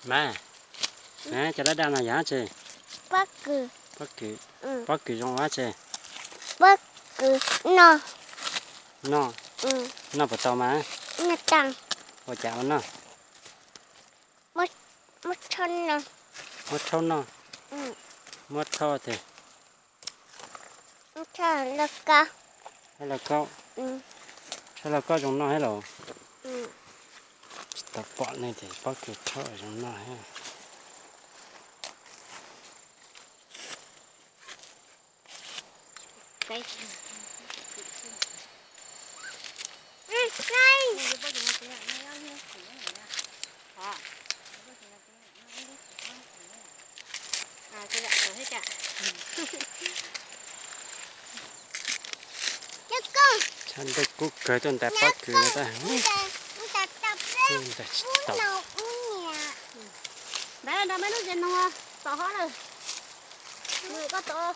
Mas, cov dab dab no yog dab tsi? Pob kws. Pob kws. Pob kws zoo ua dab tsi? Pob kws noj. Noj? Noj puas tau mas? Ua cas ua noj? Muab rhaub noj. Muab rhaub tes. Rhaub lauj kaub. Rhaub lauj kaub zoo noj thiab los? Tsis tau pom nej tias pob kws rhaub zoo noj thiab. Tshav ntuj kub kawg tuaj ntais pob kws no tab. Ntais tsis tau. Ntawd nrog me lub zes noog tom hov lawm. Koj tau,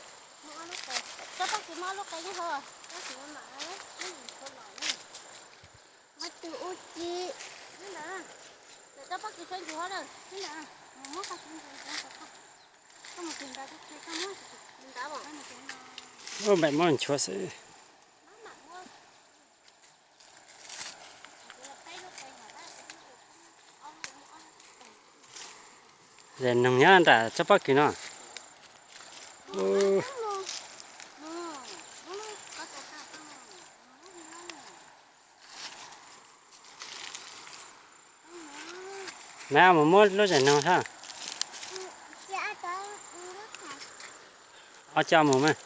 koj tau kis muab lub qe nyob hov. Muab tus ub ci. Koj tau kis sawv ntxov hov lawm. Ub, npaim muab nchuav xwb. Zes noog nyob nram tsob pob kws no. Nab mus muab lub zes noog sab. Ob coj mus mas.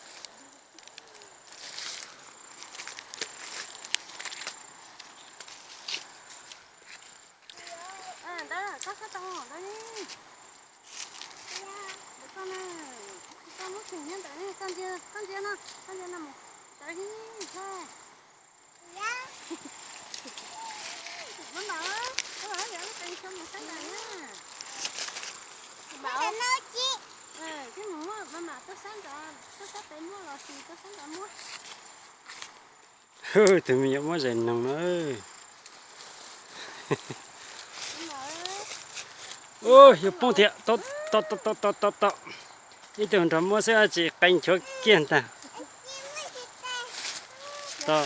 Tus me nyuam muab zes noog no. Ub, yuav poob thiab. Tau, tau, tau, tau, tau. Ib tug nrog muab xwb tsis qee nchuav kiag ntag. Tau.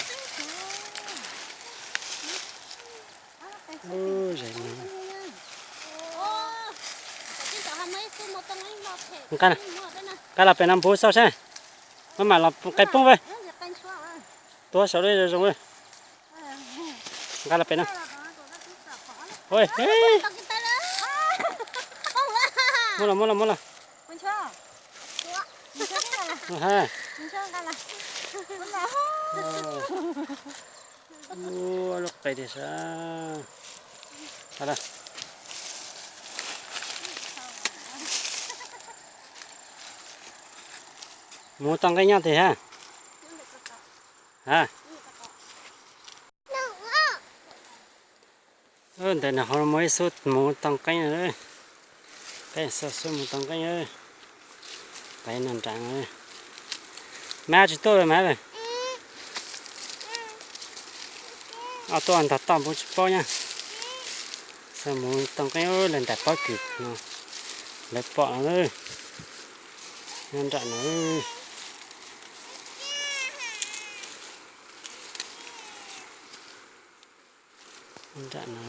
Ub, zes noog. Nqa los pem no npug xauj seb. Maj mam los qe poob ve. Tuav saum li zoo zoo. Nqa los pem no. Muab los, muab los, muab los. Ua lub qe tiag sab. Mus tau nqeeb nyob tiag ha. Ha. Ntawm no ho muaj ib xub mus tau nqeeb na. Peb xub mus tau nqeeb. Peb no nrad. Mab tsis tuaj lawm mab lawm. Ob tuaj ntog toj npoo tsis paub nyab. Xub mus tau nqeeb lawv ntais pob kws no. Lawv pom no. Nyob nram no. Nram no.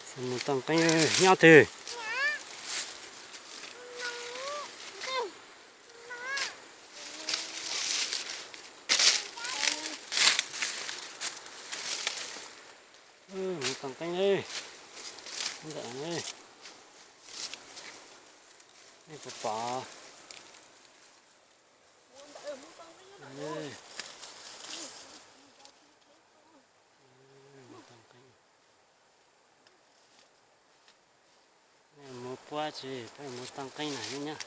Xub mus tau nqeeb nyob twg. Mus tau nqeeb. Ntawm nej puas pom. Mus puab tsis, peb mus tau nqeeb na nyob.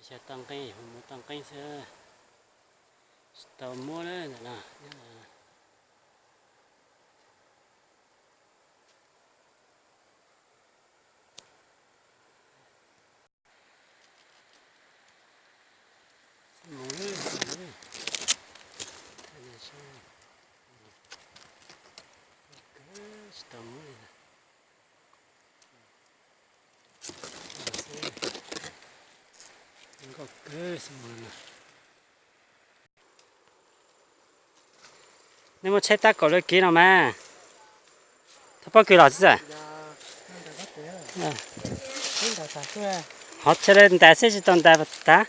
Xyov tau nqeeb, mus tau nqeeb xwb. Tsis tau muab lawm ntawm no. Mus, mus, mus. Nej muab tsheb tab kaum lawm kiv no mas. Thov pob kws los xwb txawm. Hov tsheb ntais xwb tsis tau ntais tag.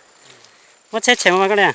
Muab tsheb tshem mus mas koj li.